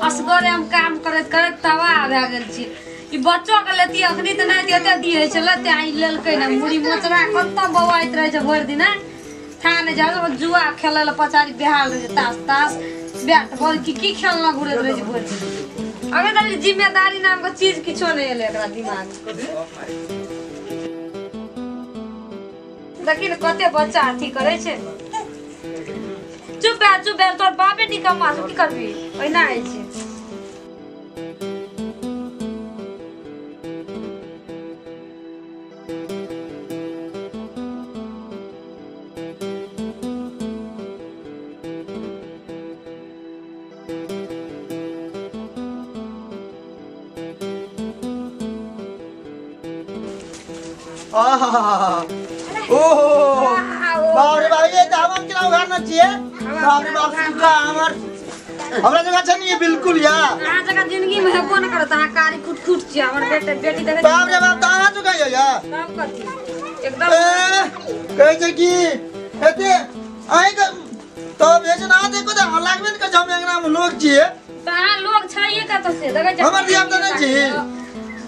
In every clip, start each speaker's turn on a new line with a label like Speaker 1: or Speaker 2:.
Speaker 1: असगरे हम काम करैत करैत तबाह भए गेल छी। ई बच्चो के लेती अखनी तऽ नहि एते दिए छै लते आ ई लेलकै ने मुड़ी मोचरा कतऽ बौआइत रहै छै भरि दिना था नहि जाउ जुआ खेलै लए पछाड़ी बेहाल रहै छै तास तास बैट बॉल की की खेलना घुरैत रहै छै भरि दिन। अभी तक जिम्मेदारी नाम के चीज किछो नहि एलै एकरा दिमाग। देखी ने कते बच्चा अथी करै छै। चुप भए तोर बापे निकम्मा छौ की करबी ओहिना होइ छै।
Speaker 2: ओहो बाप रे बाप ये दामन केना उघार न छियै। बाप रे बाप सुखा हमर हमरा जगह छै नि बिल्कुल या
Speaker 1: अहाँ जगह जिंदगी में हेबो न करत। अहाँ कारी खुट खुट छियै हमर बेटा बेटी देखै।
Speaker 2: बाप रे बाप अहाँ चुका या
Speaker 1: काम करती एकदम
Speaker 2: कहै छै कि एते अहीं के तब जे ना देखो त लागबे न कर हम अंगना में लोग छियै।
Speaker 1: त अहाँ लोग छैये कत से देखै छै
Speaker 2: हमर धिया पुता नै छी।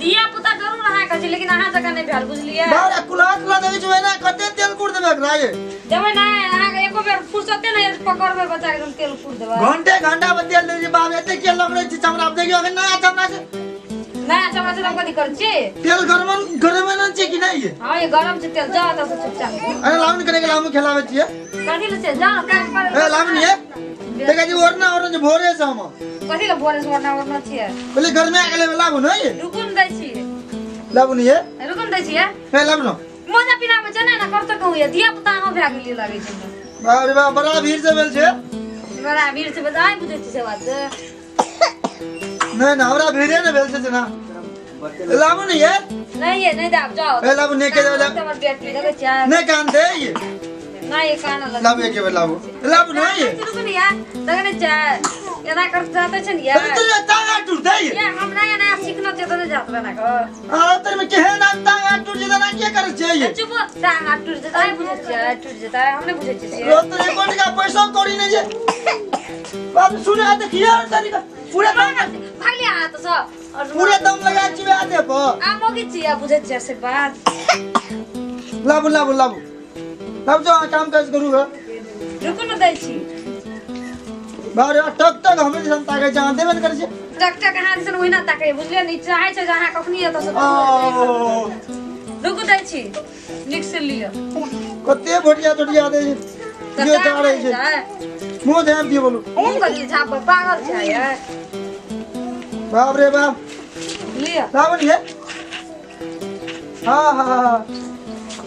Speaker 1: धिया पुता जरूर अहाँ के छै लेकिन अहाँ जगह नै भेल बुझलियै।
Speaker 2: बाप रे कुला कुला देबै छै ना कते तेल कुट देबै एकरा ये
Speaker 1: देबै नै अहाँ के एको बेर फुर्सते नै पकड़बै बच्चा के तेल कुट देबै।
Speaker 2: घंटे घंटा पर तेल देबै बाप एते के लगरै छै चमड़ा देखियो अखन नया चमड़ा छै।
Speaker 1: नया चमड़ा छै त कथि करै छी
Speaker 2: तेल गरम गरम नै छै कि नै ये।
Speaker 1: हां ये गरम छै तेल जा त चुपचाप।
Speaker 2: अरे लावन करे के लामू खेलाबै छियै
Speaker 1: कथि ले छै जा काम पर
Speaker 2: ए लावन ये देखै छी ओरना ओरना जे भोरे से हम
Speaker 1: कथि ले भोरे से ओरना ओरना छियै
Speaker 2: पहिले गरमे आ गेलै लाबू नै
Speaker 1: रुकू न दै छी
Speaker 2: लाबू नै ये
Speaker 1: रुकू न दै छी
Speaker 2: ए लाबू न
Speaker 1: मजा पिनाबै छै ना करत कहू ये धिया पुता अहाँ भए गेलियै लागै छै।
Speaker 2: बाप रे बाप बड़ा भीड़ से भेल छै।
Speaker 1: बड़ा भीड़ से भेल आइ बुझै छी से बात
Speaker 2: नै नै हमरा भीड़े ने भेल छै जना लाबू नै ये
Speaker 1: नै ये नै दाब जाओ
Speaker 2: ए लाबू नै के जाओ
Speaker 1: हमर बेटी देखै छै
Speaker 2: नै कान दे ये
Speaker 1: नै ये कान लग
Speaker 2: लाबू एक बेर लाबू लाबू नै ये
Speaker 1: रुकू न यार देखै नै छै एना कर जाते छै ने यार
Speaker 2: तू टांगा टूट दे
Speaker 1: ये हम नया नया सीखना छै त नै जात बना कर
Speaker 2: आ तर में केहन टांगा टूट जेता ना के करै छै ये
Speaker 1: चुप टांगा टूट जेता नै बुझै छै टूट जेता हम नै बुझै छी
Speaker 2: रो त एको टका पैसा कौड़ी नै छै बाप सुने आ देखियो तनिका पूरा दम
Speaker 1: भाग लिया त सब
Speaker 2: पूरा दम लगा छिवे आ दे पर
Speaker 1: आ मोगी छी आ बुझै छी से बात।
Speaker 2: लाबू लाबू लाबू लाबू जो काम काज करू
Speaker 1: रुकू न दै छी।
Speaker 2: बाप रे टक टक हमरे दिसन ताकै छै अहाँ देबे न करै छै।
Speaker 1: टक टक अहाँ दिसन ओहिना ताकै बुझलियै नि चाहै छै जे अहाँ कखनी एतऽ से रुकू दै छी नीक से लिअ
Speaker 2: कते भोटिया टोटिया दै छै यो चारै छै मुँह झाँप दियौ बोलू
Speaker 1: मुँह कथी झाँपबै पागल छै यार।
Speaker 2: बाप रे बाप
Speaker 1: लिअ
Speaker 2: लाबू नि ये हां हां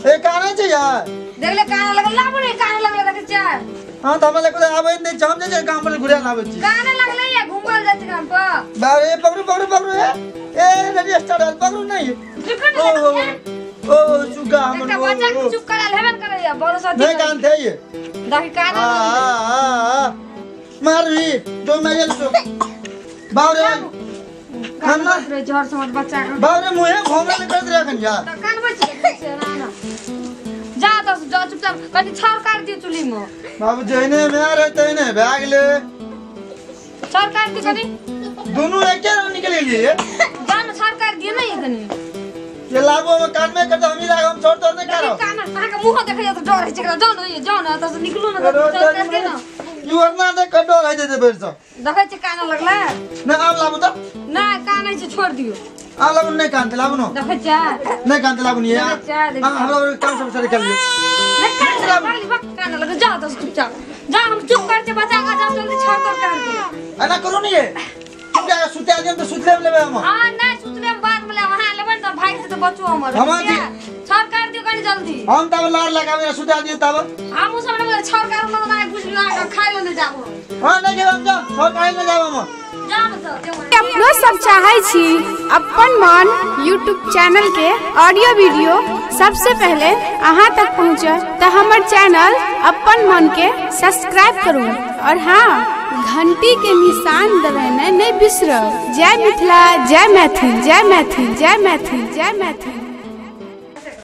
Speaker 2: ए कानै छै यार
Speaker 1: देखले काने लगल लाबू नै काने लगले देखै छियै।
Speaker 2: हां त हमरा लगल आबै नै छै हम जे छै गाम पर घुरे आबै छी
Speaker 1: काने लगले या घुमल जाइ छै गाम पर।
Speaker 2: बाप रे पकड़ू पकड़ू पकड़ू ए ए रेडी स्टार्ट होल पकड़ू नै
Speaker 1: रुकू
Speaker 2: ओ ओ चुका हमर
Speaker 1: एकटा बच्चा के चुप कराल हेबे न करैया बड़ो
Speaker 2: नै कान थे ये
Speaker 1: देखी काने
Speaker 2: हां हां मारवी जो मैं ये सो बाप रे
Speaker 1: खाना रे जहर समझ बच्चा के
Speaker 2: बाप रे मुहे घोमरे ने करत रखन यार
Speaker 1: त कानबै छै ना ना जा त जा चुपचाप कनि छाउर काट दियो चुली में।
Speaker 2: बाबू जइने में रहे तइने भए गेलै
Speaker 1: छाउर काट दियो कनि
Speaker 2: दोनों एके रंग निकल गेलियै
Speaker 1: जा न छाउर काट दियो ने कनि
Speaker 2: ये लाबो हम कान में करत हम ही लाग हम छोड़ तोड़ नहीं करो
Speaker 1: कान अहाँ के मुंह देखै त डर होइ छै एकरा जाउ न जाउ न त से निकलू न त छाउर काट दियो न
Speaker 2: you वरना दे डर होइ जेतै बेर से
Speaker 1: देखै छै कान लगलै
Speaker 2: नै आब लाबू त
Speaker 1: नै कानै छै छोड़ दियो
Speaker 2: आब लाबू नै कान लाबू न
Speaker 1: देखै छै
Speaker 2: नै कान लाबू नि हां हमरा काम सब सारे कर लियो
Speaker 1: नै कान लागल बक कान लगल जा त चुपचाप जा हम चुप कर छै बच्चा के जा जल्दी छोड़ तोड़ कर दियो
Speaker 2: एना करू नि ये चुप जा सुते दियो त सुतले लेबै हम
Speaker 1: हां नै सुतले हम बाद में लेब अहाँ लेबै न त भागि जेतै बच्चो हमर छाउर काट दियो कनि जल्दी
Speaker 2: हम तब लार लगाबै सुता दियो तब
Speaker 1: हम उ सब ने छाउर काटू न त बुझ लियो अहाँ खाइ ले नै जाबो।
Speaker 2: हां नै जेब हम जा छाउर काटि ले जाब हम
Speaker 1: जा न त
Speaker 3: अपनो सब चाहै छी अपन मन यूट्यूब चैनल के ऑडियो वीडियो सबसे पहले अहाँ तक पहुँचे तो हमर चैनल अपन मन के सब्सक्राइब करू और हाँ घंटी के निशान दबाना नहीं बिसरब। जय मिथिला जय मैथिल जय मैथिल जय मैथिल जय मैथिल।